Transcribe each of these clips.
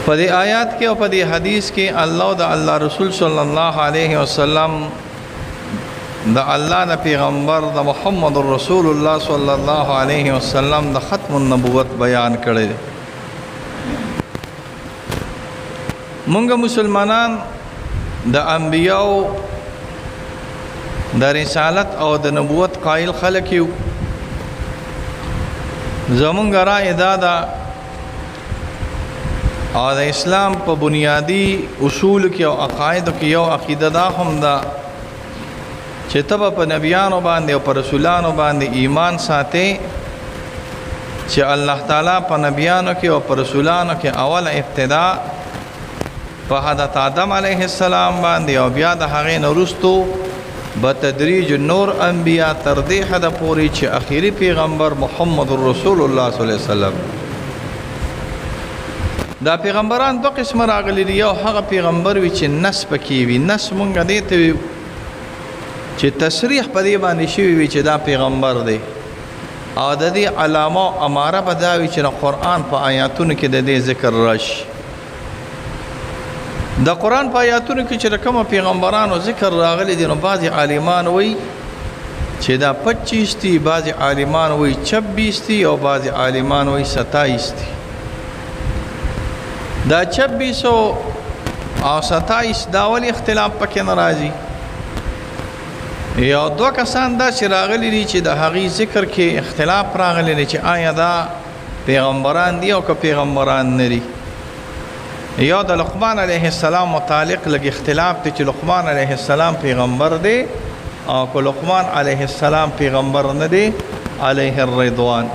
په دې آیات کې او په دې حدیث کې الله او د الله رسول صلی الله علیه وسلم د الله د پیغمبر د محمد رسول الله صلی الله علیه وسلم د ختم النبوت بیان کړی دی. مونږ مسلمانان د انبیاو د رسالت او د نبوت قائل خلک یو. زمونږ رائے دا ده او د اسلام په بنیادی اصول کې او عقاید کې یو عقیده دا هم ده چې تب په نبیانو باندې او پر رسولانو باندې ایمان ساتي، چې الله تعالی په نبیانو کې او پر رسولانو کې اول ابتدا په حضرت آدم علیه السلام باندې او بیا د هغې نه وروستو بتدریج نور انبیا تر دې حده پورې چې اخیری پیغمبر محمد رسول الله صلی الله علیه وسلم. دا پیغمبران دوه قسمه راغلي دي. یو هغه پیغمبر وي چې نص پکې وي. نص مونږ دې ته ویو چې تصریح په دې باندې شوی وي چې دا پیغمبر دی، او د دې علامه او اماره به دا وي چې د قرآن په آیاتونو کې د دې ذکر راشي. د قرآن په آیاتونو کې چې د کومو پیغمبرانو ذکر راغلی دی، نو بعضې عالمان وایي چې دا 25 دي، بعضې عالمان وایي 26 دي، او بعضې عالمان وایي 27 دي. دا 26 او 27 دا ولې اختلاف پکې نه راځي؟ یو دوه کسان داسې راغلي دي چې د هغې ذکر کې اختلاف راغلی دی چې آیا دا پیغمبران دي او که پیغمبران نه دي. یو د لقمان علیه السلام متعلق لږ اختلاف دی چې لقمان علیه السلام پیغمبر دی او که لقمان علیه السلام پیغمبر نه دی علیه الرضوان.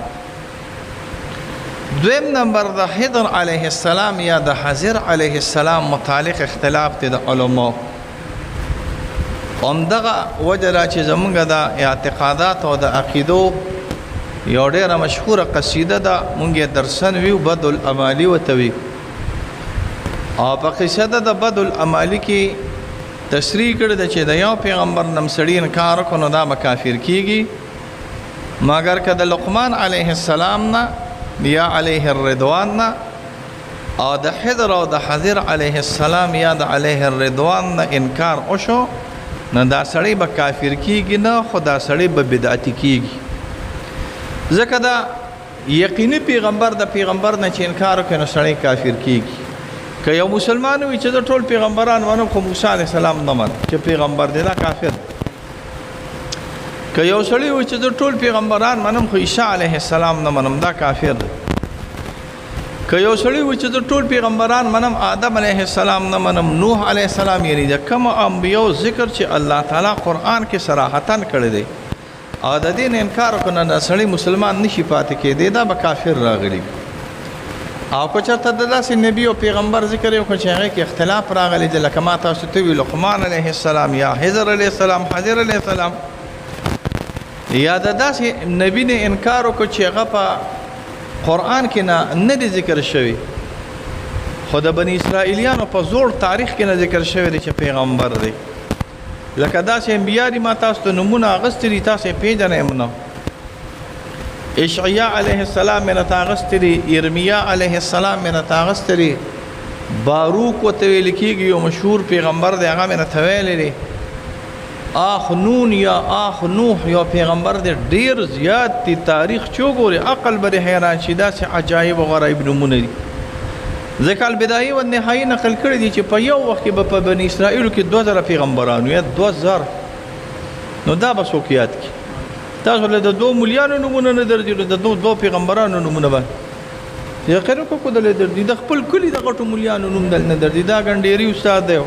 دویم نمبر د خضر علیه السلام یا د حضر علیه السلام متعلق اختلاف دی د علماو. همدغه وجه ده چې زمونږ د اعتقادات او د عقیدو یو ډېره مشهوره قصیده ده، مونږ یې درسن ویو، بد الامالي ورته ویو. او په قصیده د بد الامالي کې تشریح کړې ده چې د یو پیغمبر نم سړي انکار وکړو نو دا به کافر کیږي، مګر که د لقمان علیه السلام نه یا علیه الرضوان نه او د خضر او د حضر علیه السلام یا د علیه الرضوان نه انکار وشو نو دا سړی به کافر کیږي نه، خو دا سړی به بدعتي کیږي. ځکه دا یقیني پیغمبر د پیغمبر نه چې انکار وکړي نو سړی کافر کیږي. که یو مسلمان وي چې زه ټول پیغمبران منم خو موسی علیه السلام نه منم چې پیغمبر دی، دا کافر دی. که یو سړی وي چې زه ټول پیغمبران منم خو عیسی علیه السلام نه منم، دا کافر دی. که یو سړی وي چې زه ټول پیغمبران منم، آدم علیه السلام نه منم، نوح علیه السلام، یعنی د کوم انبیو ذکر چې الله تعالی قرآن کې صراحتاً کړی دی او د دې نه انکار وکړي نو دا سړی مسلمان نشي پاتې کېدی، دا به کافر راغلی. او که چېرته د داسې نبی او پیغمبر ذکر یې وکړ چې هغې کې اختلاف راغلی دی، لکه ما تاسو ته وویل لقمان علیه السلام یا خضر علیه السلام، حضر علیه السلام، یا د داسې نبی نه انکار وکړ چې هغه په قرآن کې نه دی ذکر شوی، خو د بني اسرائیلیانو په زوړ تاریخ کې نه ذکر شوی دی چې پیغمبر دی. لکه داسې انبیا دي، ما تاسو ته نومونه اخیستي دي، تاسو یې پېژنئ هم نه. اشعیا علیه السلام مې راته اخیستي دي، یرمیا علیه السلام مې راته اخیستي دي، باروک ورته ویل کېږي، یو مشهور پیغمبر دی، هغه مې راته ویلی دی. آخ نون یا آخ نوح یو پیغمبر دی، ډېر زیات دی، تاریخ چې وګورې عقل به دې حیران شي، داسې عجایب او غرایب نومونه دي. ځکه البدایي و النهایي نقل کړي دي چې په یو وخت کې به په بني اسرائیلو کې 2000 پیغمبران وو، یا 2000. نو دا به څوک یاد کړي؟ تاسو له د دوو ملیانو نومونه نه درځي، نو د دوو پیغمبرانو نومونه به یقین وکړو که دلې درځي. د خپل کلي د غټو ملیانو نوم دل نه درځي. دا ګنډېري استاد دی،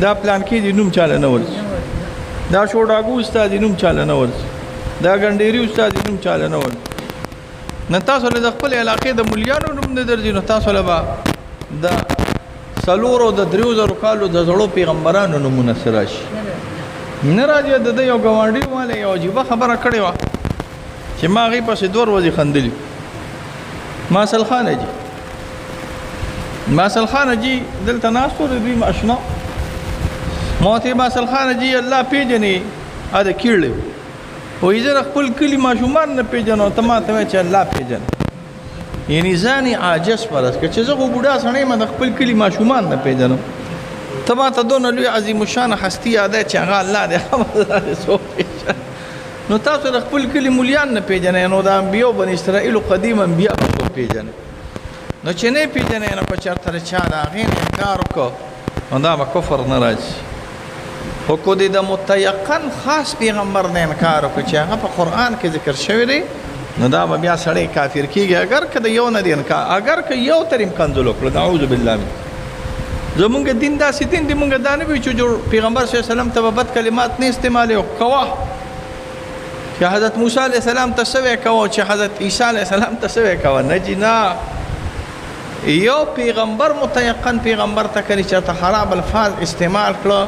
دا پلان کې دی، نوم چاله نه ورځي. دا شوډاګو استاد دی، نوم چاله نه ورځي. دا ګنډېري استاد دی، نوم چاله نه ورځي. نو تاسو له د خپل علاقې د ملیانو نوم نه درځي، نو تاسو له به د څلورو د دریو زرو کالو د زړو پیغمبرانو نومونه څه راشي؟ نه راځي. د ده یو ګاونډي والی یو عجیبه خبره کړې وه چې ما هغې پسې دوه ورځې خندلي. ماسل خان حاجي، ماسل خان حاجي دلته ناست و، د دوی اشنا. ما ورته ویل، ماسل خان حاجي الله پېژنې، ا د کیړلی و. وایي زه د خپل کلي ماشومان نه پېژنم، ته ما ته وایې چې الله پېژنې. یعنی ځان یې عاجز فرض کړ چې زه خو بوډا سړی یم، د خپل کلي ماشومان نه پېژنم، ته ما ته دونه لوی عظیم الشان هستي یاده چې هغه الله دی، هغه الله دی، څوک پېژني؟ نو تاسو د خپل کلي مولیان نه پېژنئ، نو د انبیاو بني اسرائیلو قدیم انبیا به څوک پېژنئ؟ نو چې نه پېژنئ نو که چېرته د چا د هغې نه انکار وکړو نو دا به کفر نه راځي. خو که دې د متیقن خاص پیغمبر نه انکار وکړو چې هغه په قرآن کې ذکر شوی دی، نو دا به بیا سړی کافر کېږي، اګر که د یو نه دی انکار، اګر که یو ترې هم کنځل وکړو. نعوذ بالله من. زمونږ دین داسې دین دی، مونږ دا نه وایو چې جوړ پیغمبر صلی الله علیه وسلم ته به بد کلمات نه استعمالوي. کوه چې حضرت موسی علیه السلام ته څه وی کوه، چې حضرت عیسی علیه السلام ته څه وی کوه. نه جی نه، یو پیغمبر متیقن پیغمبر ته کړي چېرته خراب الفاظ استعمال کړو،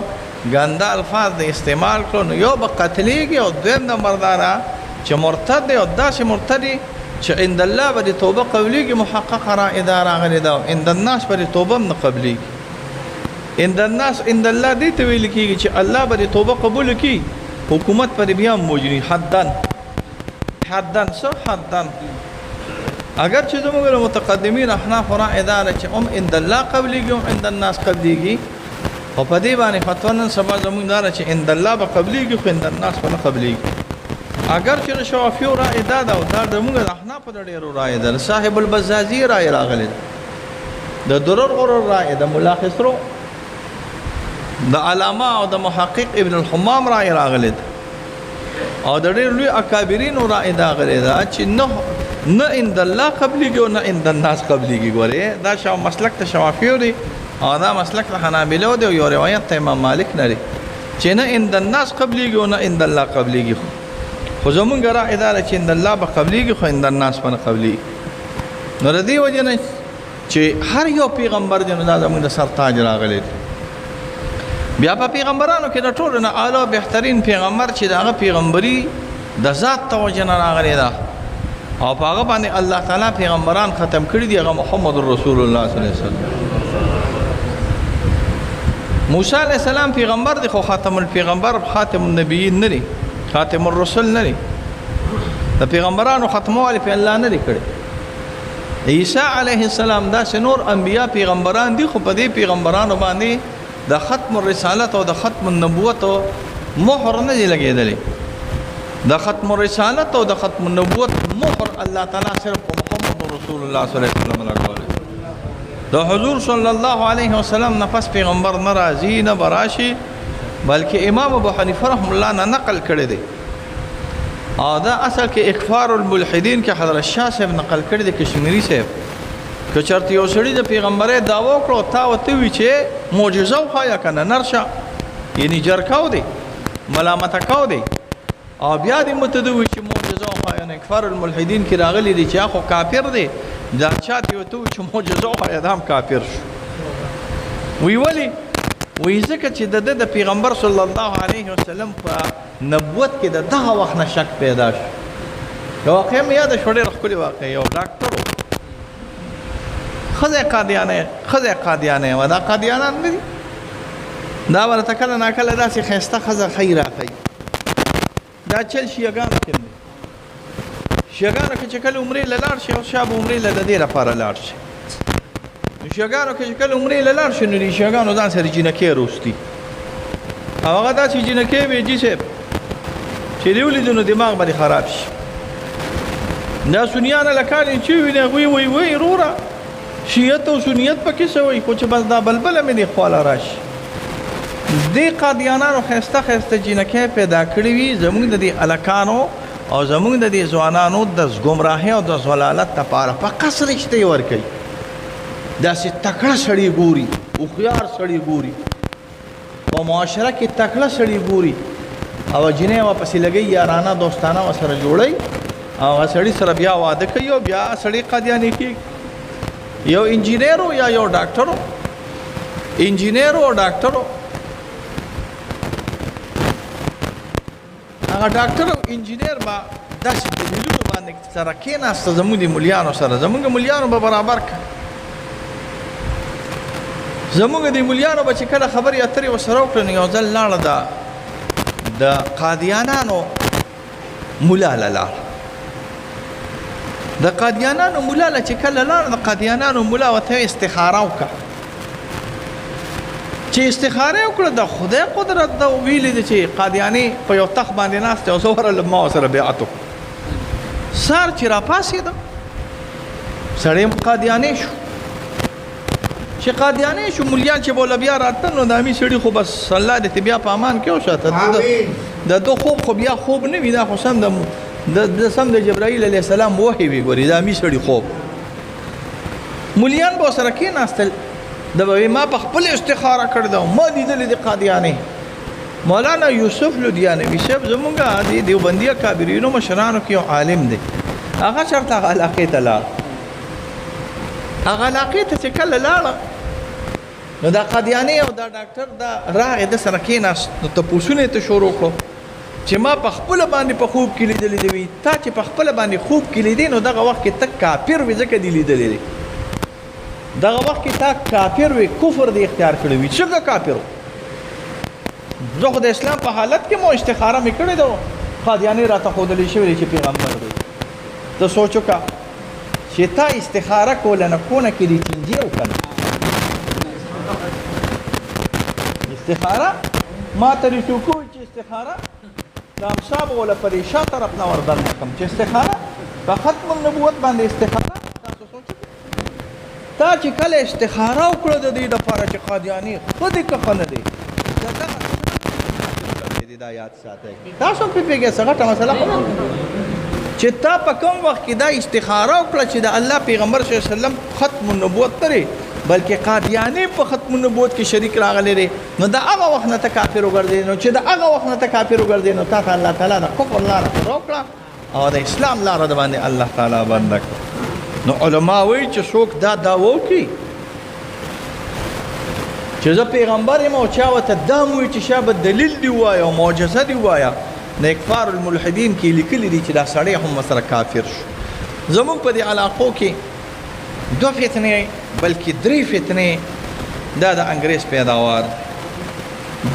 ګنده الفاظ د استعمال کړو، نو یو به قتلېږي، او دویم نمبر دا ده چې مرتد دی، او داسې مرتد دی چې عند الله به د توبه قبلېږي، محققه رایه دا راغلې ده، او عند الناس به د توبه هم نه قبلېږي. عند الناس عند الله دې ته ویل کېږي چې الله به د توبه قبول کړي، حکومت پر بیا هم وژني. حدن، حدن څه حدن؟ اگر چې زموږ له متقدمین احناف رایه دا ده چې هم عند الله قبلېږي هم عند الناس قبلېږي، خو په دې باندې فتوا نن سبا زموږ دا ده چې عند الله به قبلېږي خو عند الناس به نه قبلېږي. اگر چې د شوافیو رایه دا ده، او دا زموږ د احنافو د ډېرو رایه ده، د صاحب البزازي رایه راغلې ده، د درر غرر رایه، د ملا خسرو، د علامه او د محقق ابن الحمام رایه راغلې ده، او د ډېر لوی اکابرینو رایه راغلې ده چې نه عند الله قبلېږي او نه عند الناس قبلېږي. ګورې دا مسلک ته شوافیو دی، او دا مسلک ته حنابلو دی، او یو روایت ته امام مالک نه دی چې نه عند الناس قبلېږي او نه عند الله قبلېږي. خو زمونږ رایه دا ده چې عند الله به قبلېږي خو عند الناس به نه قبلېږي. نو د دې وجې نه چې هر یو پیغمبر دی نو دا زمونږ د سر تاج راغلی دی. بیا په پیغمبرانو کې د ټولو نه اعلی بهترین پیغمبر چې د هغه پیغمبري د ذات ته وجې نه راغلی ده، او په هغه باندې الله تعالی پیغمبران ختم کړي دي، هغه محمد رسول الله صلی الله علیه وسلم. موسی علیه السلام پیغمبر دی خو خاتم الپیغمبر خاتم النبیین نه دی، خاتم الرسل نه دی، د پیغمبرانو ختموالی په الله نه دی کړی. عیسی علیه السلام داسې نور انبیا پیغمبران دي، خو په دې پیغمبرانو باندې د ختم الرسالت او د ختم النبوت مهر نه دی لګېدلی. د ختم الرسالت او د ختم النبوت مهر الله تعالی صرف په محمد رسول الله صلی الله علیه وسلم لګولی. د حضور صلی الله علیه وسلم نه پس پیغمبر نه راځي نه به راشي، بلکې امام ابو حنیفه رحمه الله نه نقل کړی دی، او دا اصل کې اکفار الملحدین کې حضرت شاه صاحب نقل کړی دی، کشمیری صاحب، که چېرته یو سړي د پیغمبرۍ دعوه وکړه او تا ورته ووایي چې معجزه وښایه که نه نرشه، یعنی جرکاو دی، ملامته کاو دی، او بیا دې متده ووایي چې معجزه وښایه، نو اکفار الملحدین کې راغلي دي چې هغه خو کافر دی، دا چا ته ورته ووایي چې معجزه وښایه دا هم کافر شو. وایي ولې؟ وایي ځکه چې د ده د پیغمبر صلی الله علیه وسلم په نبوت کې د دغه وخت نه شک پیدا شو. یو واقعه مې یاده شوه، ډېره ښکلې واقعه. یو ډاکټر و، ښځه یې قادیانه وه. دا قادیانان نه دي، دا ورته کله ناکله داسې ښایسته ښځه ښیي راښیي. دا چل شیعهګانو کې هم دی. شیعهګانو کې چې کله عمرې له لاړ شي، او شا به عمرې له د دې لپاره لاړ شي. نو شیعهګانو کې چې کله عمرې له لاړ شي، نو دې شیعهګانو ځان سره جینکۍ روستي، او هغه داسې جینکۍ وي جي صاحب چې دې ولیدو نو دماغ به دې خراب شي. دا سنیان هلکان یې چې وویني هغوی وایي وایي وروره شیعت او سنیت پکې څه وایي، خو چې بس دا بلبله مې دې خواله راشي. دې قادیانانو ښایسته ښایسته جینکۍ پیدا کړې وي زموږ د دې هلکانو او زموږ د دې ځوانانو د ګمراهۍ او د ضلالت لپاره په قصر رشتې ورکوي. داسې تکړه سړي ګوري، هوښیار سړي ګوري، په معاشره کې تکړه سړي ګوري، او جینۍ ورپسې لګوي، یارانه دوستانه ورسره جوړوي، او هغه سړي سره بیا واده کوي، او بیا سړی قادیاني کېږي. یو انجینر و یا یو ډاکټر و، انجینر او ډاکټر و، هغه ډاکټر او انجینر به داسې دلیلونو باندې سره کېناسته زموږ د ملیانو سره، زموږ ملیانو به برابر کړ. زموږ د ملیانو به چې کله خبرې اترې ورسره وکړې، نو یو ځل لاړه د قادیانانو ملا له لاړه. د قادیانانو مولا له چې کله لاړ، د قادیانانو مولا ورته استخاره وکړه. چې استخاره وکړه، د خدای قدرت دا ویلې دي چې قادیاني په یو تخت باندې ناست دی او زه ورغلم، ما ورسره بیعت وکړ. سهار چې راپاڅېدم، سړی هم قادیاني شو. چې قادیاني شو، ملیان چې بوله بیا راتلل، نو د امي سړي خو بس الله دې بیا په امان کې وساته. د ده خوب خو بیا خوب نه وي، دا خو سم د سم د جبرائیل علیه السلام وحي وي. ګوري د امي سړي خوب. ملیان به سره کېناستل، د به ما په خپل استخاره کړې ده، ما لیدلې دي قادیاني. مولانا یوسف لودیانوي صاحب زمونږ د دیوبندي اکابرینو مشرانو کې یو عالم دی، هغه چېرته هغه علاقې ته لاړ. هغه علاقې ته چې کله لاړه، نو دا قادیاني او دا ډاکټر دا راغی، ده سره کېناست، نو تپوسونه یې ته شروع کړو چې ما په خپله باندې په خوب کې لیدلې دي. وي تا چې په خپله باندې خوب کې لیدې، نو دغه وخت کې ته کافر وې، ځکه دې لیدلې دی. دغه وخت کې تا کافر وې، کفر دې اختیار کړی وي. څنګه کافر و؟ زه خو د اسلام په حالت کې مو استخاره مې کړې ده، قادیاني راته ښودلې شوې دی چې پیغمبر دی. ته سوچ وکړه چې تا استخاره کوله، نه کونه کې دې چینجی وکړه. استخاره ما ته دې څوک وویل چې استخاره د امسا به وله په دې شا طرف نه ور دننه کړم، چې استخاره په ختم النبوت باندې استخاره. تاسو سوچ وکړئ، تا چې کله استخاره وکړه د دې دپاره چې قادیاني ښه دی که ښه نه دی، دغه دا یاد ساتئ. تاسو هم پرې پوهېږئ، څه غټه مسله خو نه چې تا په کوم وخت کې دا استخاره وکړه چې د الله پیغمبر صلی الله علیه وسلم ختم النبوت نه دی، بلکې قادیاني په ختم النبوت کې شریک راغلی دی، نو د هغه وخت نه ته کافر وګرځې. نو چې د هغه وخت نه ته کافر وګرځې، نو تا ته الله تعالی د کفر لاره پوره وکړه او د اسلام لاره د باندې الله تعالی بنده کړه. نو علما وایي چې څوک دا دعوه وکړي چې زه پیغمبر یم، او چا ورته دا هم ووایي چې شابه دلیل دې ووایه او معجزه دې ووایه، نو اکفار الملحدین کې لیکلي دي چې دا سړی هم ورسره کافر شو. زموږ په دې علاقو کې دوه فتنې، بلکې درې فتنې دا د انګریز پیداوار،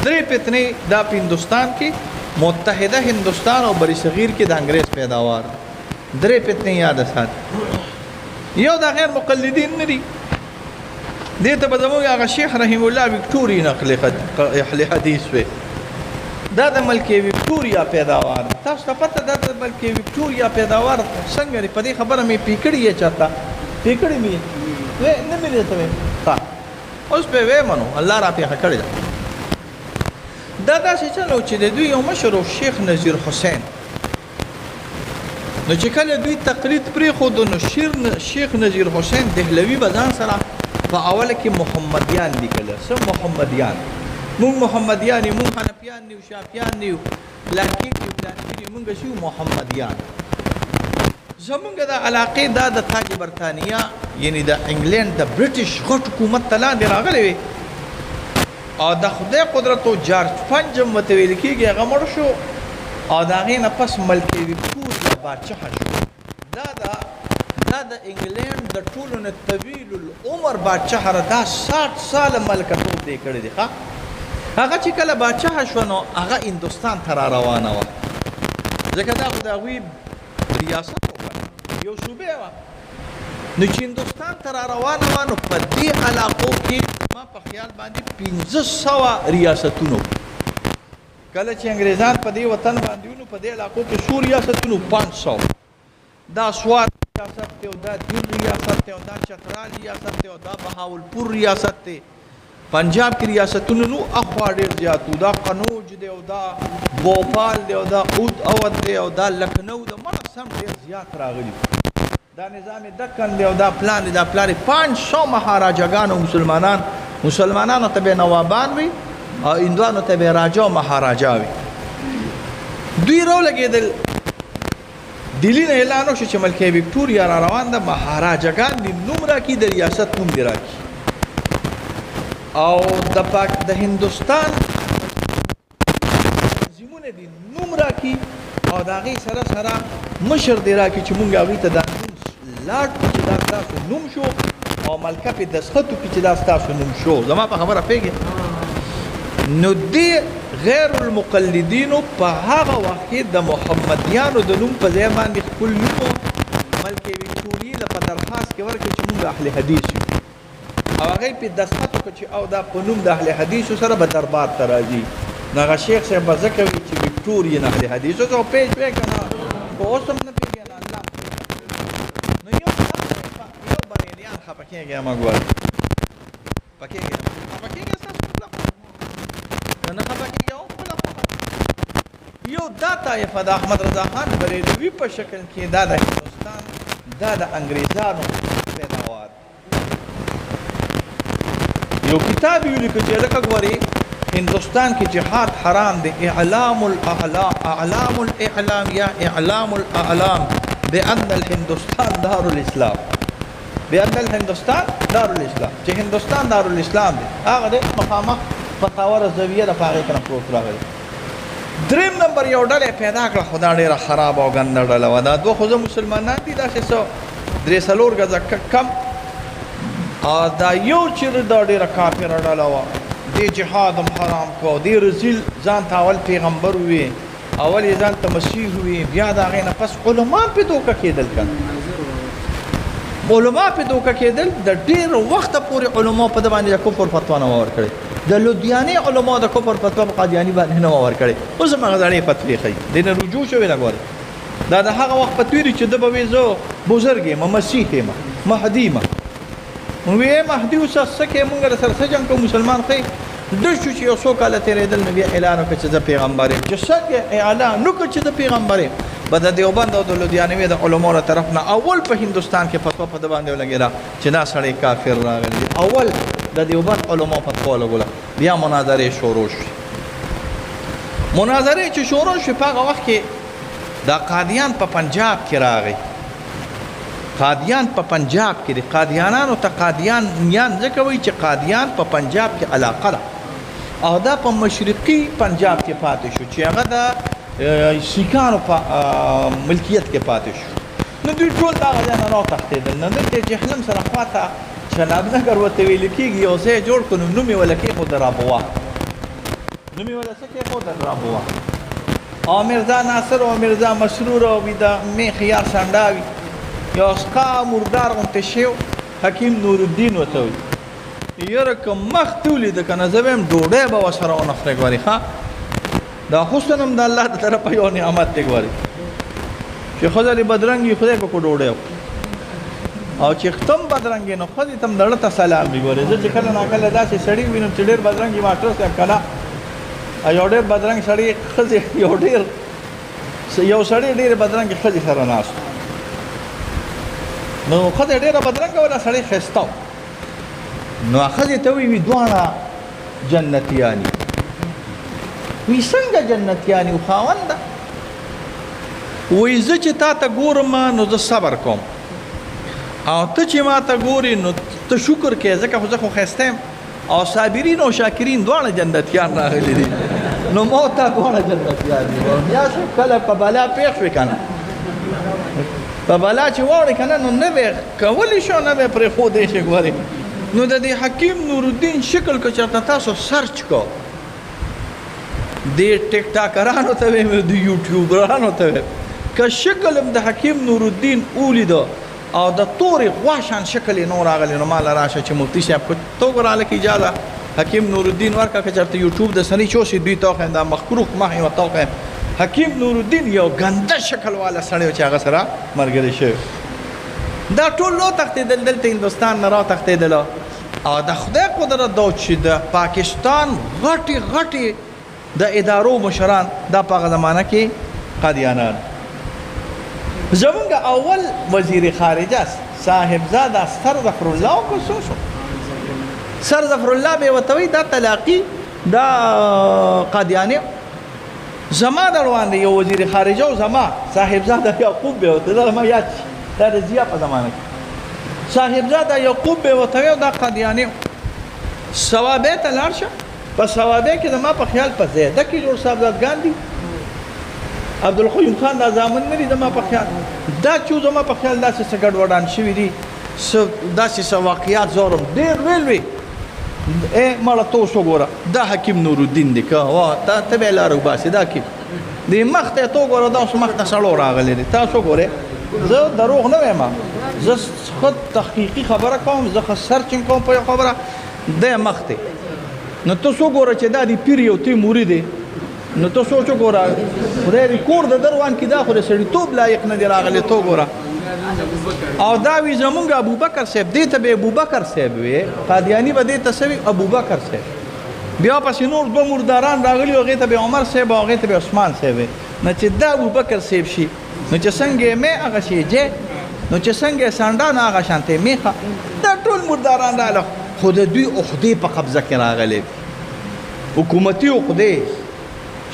درې فتنې دا په هندوستان کې، متحده هندوستان او بری صغیر کې د انګریز پیداوار، درې فتنې یاد ساتي. یو دا غیر مقلدین نه دي، دې ته به زموږ هغه شیخ رحیم الله وکټوري نقل اهل حدیث وي، دا د ملکې وکټوریا پیداوار. تاسو ته پته ده د ملکې وکټوریا پیداوار څنګه دی؟ په دې خبره مې پیکړې یې، چېرته پیکړې مې وې نه مې درته وې، ښه اوس به وې منو، الله را پېښه کړې ده. دا داسې چل و چې د دوی یو مشر و شیخ نظیر حسین، نو چې کله دوی تقلید پرېښودو، نو شیخ نظیر حسین دهلوي به ځان سره په اوله کې محمدیان لیکل. څه محمدیان؟ موږ محمدیان یو، موږ حنفیان یو، شافیان یو، پلانکي یو، پلانکي یو، موږ څه یو؟ محمدیان. زمونږ د علاقې دا د تاج برتانیا یعنی د انګلند د برټش غټ حکومت ته لاندې راغلی وي، او د خدای قدرت او جارج پنجم ورته ویل کېږي، هغه مړ شو او د هغې نه پس ملکې وکټوریا بادشاه شو. دا د انګلند د ټولو نه طویل العمر بادشاه را، دا 60 ساله ملکتوب دی کړی دی. ښه هغه چې کله بادشاه شو، نو هغه هندوستان ته را روانه وه، ځکه دا خو د هغوی ریاست وه، یو صوبه وه. نو چې هندوستان ته را روانه وه، نو په دې علاقو کې زما په خیال باندې 500 ریاستونه وو. کله چې انګریزان په دې وطن باندې وو، نو په دې علاقو کې څو ریاستونه وو؟ 500. دا سوات ریاست دی، او دا دیر ریاست دی، او دا چترال ریاست دی، او دا بهاولپور ریاست دی. پنجاب کې ریاستونه نو اخوا ډېر زیات وو، دا قنوج دی، او دا بوپال دی، او دا اود اود دی، او دا لکنو دی، مړه سم ډېر زیات راغلي. دا نظام دکن دی، او دا پلان دی، دا پلان دی. 500 مهاراجاګان او مسلمانان، مسلمانانو ته به نوابان وي او هندوانو ته به راجا او مهاراجا وي. دوی راولګېدل، دلی نه اعلان وشو چې ملکه وکټوریا را روان ده، مهاراجاګان دې نوم راکړي، د ریاست نوم دې راکړي، او د پاک د هندوستان تنظیمونه دې نوم راکړي، او د هغې سره سره مشر دې راکړي چې مونږ هغوی ته دا نوم لاړ کړو چې دا ستاسو نوم شو، او ملکه پې دستخط وکړي چې دا ستاسو نوم شو. زما په خبره پوهېږئ؟ نو دې غیر المقلدینو په هغه وخت کې د محمدیانو د نوم په ځای باندې خپل نوم ملکې وکټوریا درخواست کې ورکړ چې موږ اهل حدیث یو، او هغه په دستخط وکړ چې او دا په نوم د اهل حدیثو سره به دربار ته راځي. نو هغه شیخ صاحب به ځکه وي چې وکټورین اهل حدیث اوس پېښ وې که نه، خو اوس هم نه پوهېږي نه الله. نو یو یو بریلیان خفه کېږي مه ګوره، خفه کېږي، خفه کېږي ستاسو خپله خوښه، که نه خفه کېږي هم خپله خوښه. یو دا طایفه د احمد رضا خان بریلوي په شکل کې دا د هندوستان، دا د انګریزانو پیداوار. یو کتاب یې ولیکه چې لکه ګورې هندوستان کې جهاد حرام دی، اعلام الاعلام، اعلام الاعلام یا اعلام الاعلام بان الهندوستان دار الاسلام، بان الهندوستان دار الاسلام، چې هندوستان دار الاسلام دی. هغه دی مخامخ فتاوی رضویه د په هغې کې پروت راغلی. دریم نمبر یو ډله پیدا کړه، خو دا ډېره خرابه او ګنده ډله وه. دا دوه خو زه مسلمانان دي، داسې څه درې څلور ګزه کم، او دا یو چې دا ډېره کافره ډله وه، دې جهاد هم حرام کړو، دې رزیل ځان ته اول پیغمبر ووي، اول یې ځان ته مسیح ووي، بیا د هغې نه پس علما پې دوکه کېدل که نه، علما پې دوکه کېدل. د ډېر وخته پورې علما په ده باندې د کفر فتوا نه وه ورکړې، د لودیانې علما د کفر فتوا په قادیاني باندې نه وه ورکړې. اوس هم هغه زړې فتوې ښيي، دې نه رجوع شوې نه ګورې. دا د هغه وخت فتوې دي چې ده به وي زه بزرګ یم، مسیح یم، مهدي یم. مونږ وی مهدي اوسه څه کوې، مونږ له سره څه جنګ کوو، مسلمان ښه ډېر شو چې یو څو کاله تېرېدل نو بیا اعلان وکړ چې زه پیغمبر یم. چې څنګه اعلان وکړ چې زه پیغمبر یم، به د دیوبند او د لودیانوي د علماو له طرف نه اول په هندوستان کې فتوا په ده باندې ولګېده چې دا سړی کافر راغلی دی. اول د دیوبند علماو فتوا ولګوله، بیا مناظرې شروع شوې. مناظرې چې شروع شوې په هغه وخت کې دا قادیان په پنجاب کې راغی. قادیان په پنجاب کې دي، قادیانانو ته قادیان نیان ځکه وایي چې قادیان په پنجاب کې علاقه ده، او دا په مشرقي پنجاب کې پاتې شو چې هغه د سیکانو په ملکیت کې پاتې شو. نو دوی ټول دغه ځای نه راوتښتېدل. نو دلته جهلم سره خواته چناب نګر ورته ویل کېږي، یو ځای جوړ کړو، نو نوم یې وله کېښود رابوا، نوم یې وله څه کېښود؟ رابوا. او میرزا ناصر او میرزا مسرور او د میخ یار سنډاوي یو سکا مردار غونته شیو حکیم نورالدین ورته وایي، یاره که مخ دې ولیده که نه زه به یم ډوډۍ به ورسره ونه خورې ګورې. ښه دا حسن هم د الله د طرفه یو نعمت دی ګورې، چې ښځه دې بدرنګ وي خدای به کو ډوډۍ وخوري، او چې ختم بدرنګ یې نو ښځې ته هم د زړه ته سلام وي ګورې. زه چې کله ناکله داسې سړي وینم چې ډېر بدرنګ وي، ماسټر صاحب که نه، یو ډېر بدرنګ سړی ښځې، یو ډېر یو سړی ډېرې بدرنګې ښځې سره ناست، نو ښځه ډېره بدرنګه وه، دا سړی ښایسته و. نو ښځې ته وایي دواړه جنتیان یو. وایي څنګه جنتیان یو خاونده؟ وایي زه چې تا ته ګورم نو زه صبر کوم، او ته چې ما ته ګورې نو ته شکر کوې، ځکه خو زه خو ښایسته یم، او صابرین او شاکرین دواړه جنتیان راغلي دي، نو ما او تا دواړه جنتیان دي. بیا صاحب کله په بلا پېښ شوې که نه، په بلا چې واوړې که نه نو نه به کولی شو، نه به پرېښودی شي ګورې. نو د دې حکیم نورالدین شکل که چېرته تاسو سرچ کو، دې ټیک ټاکرانو ته ویم، د یوټیوبرانو ته ویم، که شکل هم د حکیم نورالدین ولیده او د تورې غوا شان شکل یې نور راغلی، نو ماله راشه چې مفتي صاحب خو ته وګوره هلکه اجازه حکیم نورالدین ورکړه، که چېرته یوټیوب د سني چوسي دوی ته وښیم، دا مخکروخ مخ یې ورته وښیم. حکیم نورالدین یو ګنده شکل والا سړی و چې هغه سره ملګری شوی. دا ټول را تښتېدل، دلته هندوستان نه را تښتېدل. او د خدای قدرت دا چې د پاکستان غټې غټې د ادارو مشران دا په هغه زمانه کې قادیانان. زمونږ اول وزیر خارجه صاحبزاده سر ظفر الله کو څه شو، سر ظفر الله به ورته وایي دا طلاقي دا قادیاني. زما د وړاندې یو وزیر خارجه او زما صاحبزاده یعقوب به ورته، دا ما یاد شي، دا د ضیا په زمانه کې صاحبزاده یعقوب به ورته وایي دا قادیاني. صوابۍ ته لاړ شه، په صوابۍ کې زما په خیال په زیده کې جوړ صاحبزادګان دي، عبدالقیوم خان دا زامن نه دي زما په خیال، دا چې زما په خیال داسې څه ګډوډان شوي دي، څه داسې څه واقعیات زورم ډېر لوی لوی. ای مړه ته اوس وګوره دا حکیم نورالدین دی که وا ته به یې لاره وباسې، دا حکیم دې مخ ته ته وګوره، دا اوس مخ ته سړو راغلی دی، تاسو وګورئ، زه دروغ نه وایم. زه خود تحقیقي خبره کوم، زه ښه سرچینګ کوم په یو خبره دی مخ دی. نو ته څو ګوره چې دا دی پیر یو تی مرید دی، نو ته سوچ وګوره خدای دې کور د دروان کې دا خو د سړیتوب لایق نه دی راغلی. ته وګوره او دا وي زمونږ ابوبکر صاحب، دې ته به ابوبکر صاحب وي، قادیاني به دې ته څه وي؟ ابوبکر صاحب. بیا پسې نور دوه مرداران راغلي، هغې ته به عمر صاحب او هغې ته به عثمان صاحب وي. نو چې دا ابوبکر صاحب شي، نو چې څنګه یې مې هغه شي جې، نو چې څنګه یې سنډا نو هغه شانته یې میخه. دا ټول مرداران راغله، خو د دوی عقدې په قبضه کې راغلې، حکومتي عقدې.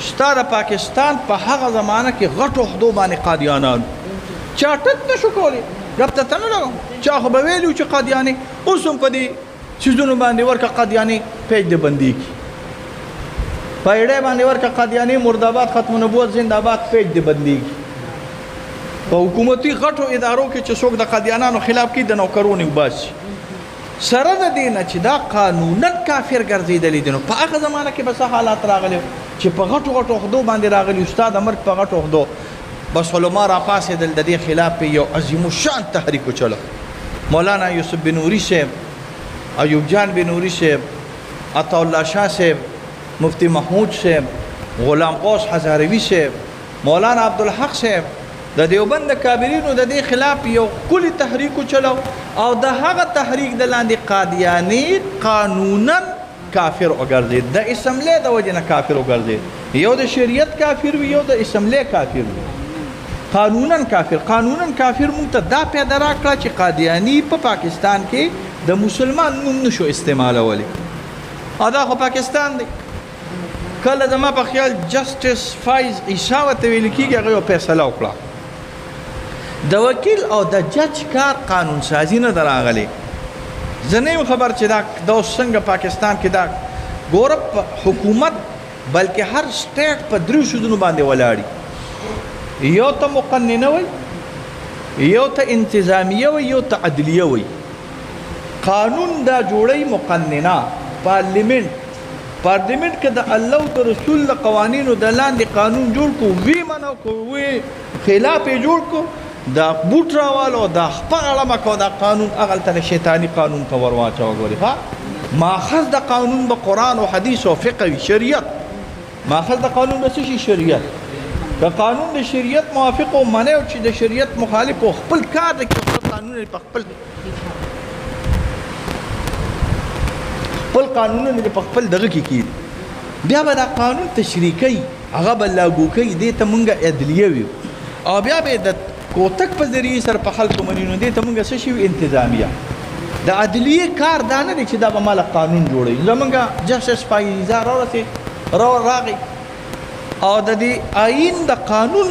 ستا د پاکستان په هغه زمانه کې غټو عقدو باندې قادیانان چا ټک نه شو کولی، ګپ ته ته نه لګوم. چا خو به ویلي چې قادیاني اوس هم په دې څیزونو باندې ورکه قادیاني پیج دې بندېږي، په اړې باندې ورکه قادیاني مرداباد ختم نبوت زنده‌آباد پیج دې بندېږي. په حکومتي غټو ادارو کې چې څوک د قادیانانو خلاف کوي د نوکرو نه وباسي. سره د دې نه چې دا قانونا کافر ګرځېدلی دی، نو په هغه زمانه کې به څه حالات راغلي چې په غټو غټو عقدو باندې راغلي. ستا د مرګ په غټو عقدو بس علما راپاڅېدل، د دې خلاف یې یو عظیم الشان تحریک وچلو. مولانا یوسف بن نوري صاحب، ایوب جان بن نوري صاحب، عطاالله شاه صاحب، مفتی محمود صاحب، غلام غوث هزاروي صاحب، مولانا عبدالحق صاحب، د دیوبند د کابرینو د دې خلاف یو ښکلی تحریک وچلو. او د هغه تحریک د لاندې قادیاني قانونا کافر وګرځېد، د اسمبلۍ د وجې نه کافر وګرځېد. یو د شریعت کافر وي، یو د اسمبلۍ کافر وي، قانونا کافر. قانونا کافر مونږ ته دا پیدا راکړه چې قادیاني په پاکستان کې د مسلمان نوم نشو استعمالولی. او دا خو پاکستان دی. کله زما په خیال جسټس فایز عیسی ورته ویل کېږي، هغه یو فیصله وکړه. د وکیل او د جج کار قانون سازي نه ده راغلې. زه نه یم خبر چې دا اوس څنګه پاکستان کې دا ګوره حکومت، بلکې هر سټیټ په دریو څیزونو باندې ولاړي. یو ته مقننه وي، یو ته انتظامیه وي، یو ته عدلیه وي. قانون دا جوړوي مقننه، پارلیمنت. پارلیمنت که د الله او د رسول د قوانینو د لاندې قانون جوړ کو، وی منو کو، وی خلاف یې جوړ کو، دا بوټ راوالو، دا خپه اړمه کو، دا قانون هغلته د شیطاني قانون ته ور واچوه. ګورې ښه ماخذ د قانون به قرآن او حدیث او فقه وي، شریعت. ماخذ د قانون به څه شي؟ شریعت. که قانون د شریعت موافق او منی او چې د شریعت مخالف او خپل کار دی، خپل قانون په خپل خپل قانونونه دې په خپل دغه کې کېږي، بیا به دا قانون تشریح کوي، هغه به لاګو کوي. دې ته مونږ عدلیه ویو. او بیا به د کوتک په ذریعې سره په خلکو مني، نو دې ته مونږ څه شي ویو؟ انتظامیه. د عدلیې کار دا نه دی چې دا به ماله قانون جوړوي. زمونږ جسټس فایزه راورسې راغی او د دې آیین د قانون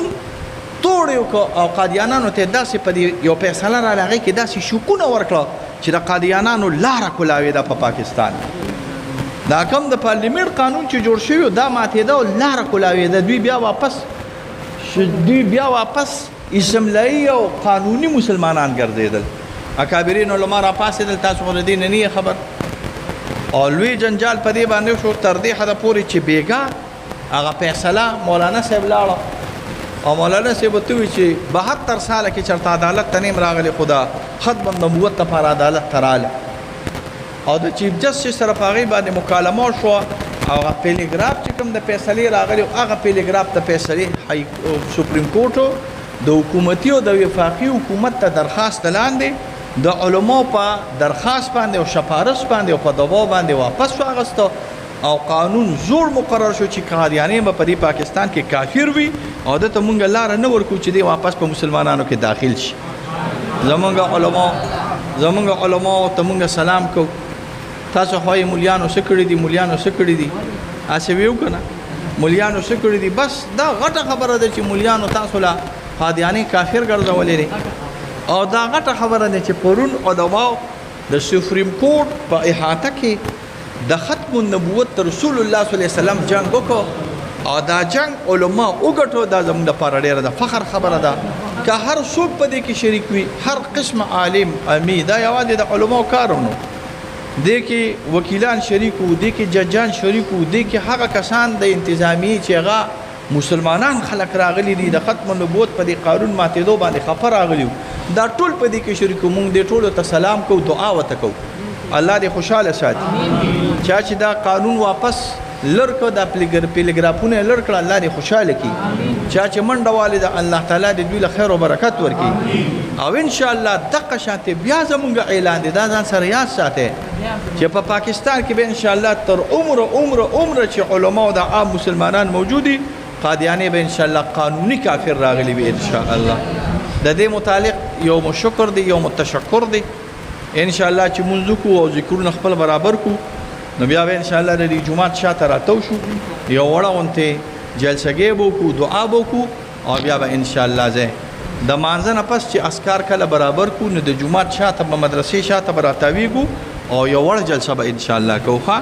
توړ یې وکړ او قادیانانو ته داسې په دې یو فیصله راغله، هغې کې داسې شکونه ورکړه چې د قادیانانو لاره کولاوېده په پاکستان. دا کوم د پارلیمنت قانون چې جوړ شوی دا ماتېده او لاره کولاوېده. دوی بیا واپس اسمبلۍ او قانوني مسلمانان ګرځېدل. اکابرین علما راپاڅېدل، تاسو خو د دې نه نه خبر. او لوی جنجال په دې باندې شو تر دې حده پورې چې بېګا هغه فیصله مولانا صاحب لاړه او مولانا صاحب ورته وویل چې 72 ساله کې چېرته عدالت ته نه یم راغلی، خو د ختم نبوت لپاره عدالت ته راغلی. او د چیف جسټس سره په هغې باندې مکالمه وشوه او هغه پیلیګراف چې کوم د فیصلې راغلی هغه پیلیګراف د فیصلې سپریم کورټ د حکومتي او د وفاقي حکومت ته درخواست لاندې د علماو په درخواست باندې او شفارس باندې او په دباو باندې واپس واغسته او قانون زوړ مقرر شو چې قادیانې به په دې پاکستان کې کافر وي او ده ته مونږ لاره نه ورکو چې دی واپس په مسلمانانو کې داخل شي. زمونږ علماو ته مونږ سلام کوو. تاسو خو یې مولیانو څه کړي دي، مولیانو څه کړي دي، هسې ویو که نه مولیانو څه کړي دي. بس دا غټه خبره ده چې مولیانو تاسو له قادیانې کافر ګرځولې دي. او دا غټه خبره ده چې پرون علماو د سپریم کورټ په احاطه کې د ختم النبوت تر رسول الله صلی الله علیه وسلم جنگ وکړو او دا جنگ علما وګټو. دا زموږ لپاره ډېره د فخر خبره ده که هر څوک په دې کې شریک وي، هر قسم عالم امي، دا یوازې د علماو کار نو دې کې وکیلان شریک وو، دې کې ججان شریک وو، دې کې هغه کسان د انتظامیې چې هغه مسلمانان خلک راغلي دي، د ختم نبوت په دې قانون ماتېدو باندې خفه راغلي. دا ټول په دې کې شریک، مونږ دې ټولو ته سلام کوو، دعا ورته کوو، الله دې خوشحاله ساتي. چا چې دا قانون واپس لر کړ، دا پیلیګرافونه یې لر کړه، الله دې خوشحاله کړي. چا چې منډه والې ده، الله تعالی دې دوی له خیر او برکت ورکړي. او انشاءالله دقه شانتې بیا زمونږ اعلان دی، دا ځان سره یاد ساتئ چې په پاکستان کې به انشاءالله تر عمر عمر عمر چې علما او د عام مسلمانان موجود دي، قادیانې به انشاءالله قانوني کافر راغلي وي انشاءالله. د دې متعلق یو مو شکر دی، یو مو تشکر دی. انشاءالله چې مونځ وکړو او ذکرونه خپل برابر کړو، نو بیا به انشاءالله د دې جومات شاته راتاو شو، یو وړه غونتې جلسګۍ به وکړو، دعا به وکړو، او بیا به انشاءالله ځای د مانځه نه پس چې اسکار کله برابر کړو، نو د جومات شاته به مدرسې شاته به راتاویږو او یو وړه جلسه به انشاءالله کوو. ښه،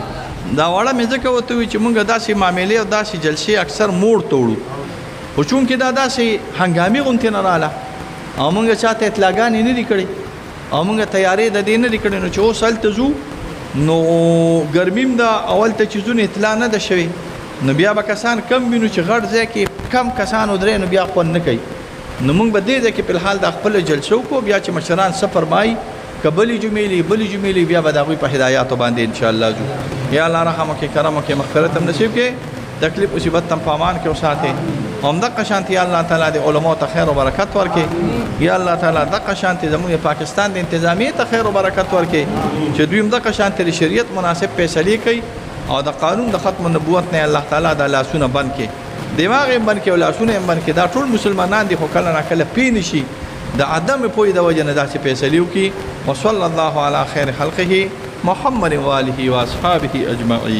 دا وړه مې ځکه ورته وویل چې مونږ داسې معاملې او داسې جلسې اکثر موړ ته وړو، خو چونکې دا داسې هنګامي غونتې نه راله او مونږ چاته اطلاعګانې نه دي کړې او مونږ تیارې د دې نه دي کړې، نو چې اوس هلته ځو نو ګرمي هم ده او هلته چې ځو نو اطلاع نه ده شوې، نو بیا به کسان کم وینو چې غټ ځای کې کم کسان ودرې نو بیا خوند نه کوي. نو مونږ به دې ځای کې په الحال دا خپله جلسه وکړو، بیا چې مشران څه فرمایي که بلې جمعې لې بلې جمعې لې، بیا به د هغوی په هدایاتو باندې انشاءالله ځو. یا الله رحم وکړي، کرم وکړي، مغفرت هم نصیب کړي، تکلیف مصیبت هم په امان کې وساتي. هم دقه شانتي یا الله تعالی دې علماو ته خیر او برکت ورکړي. یا الله تعالی دقه شانتي زموږ پاکستان د انتظامیې ته خیر او برکت ورکړي چې دوی هم دقه شانتي د شریعت مناسب فیصلې کوي او د قانون د ختم نبوت نه الله تعالی دا لاسونه بند کړي، دماغ یې بند کړي او لاسونه یې بند کړي. دا ټول مسلمانان دي خو کله ناکله پوه نه شي، د عدم پوهې د وجې نه داسې فیصلې وکړي. وصلی الله علی خیر خلقه محمد واله واصحابه اجمعین.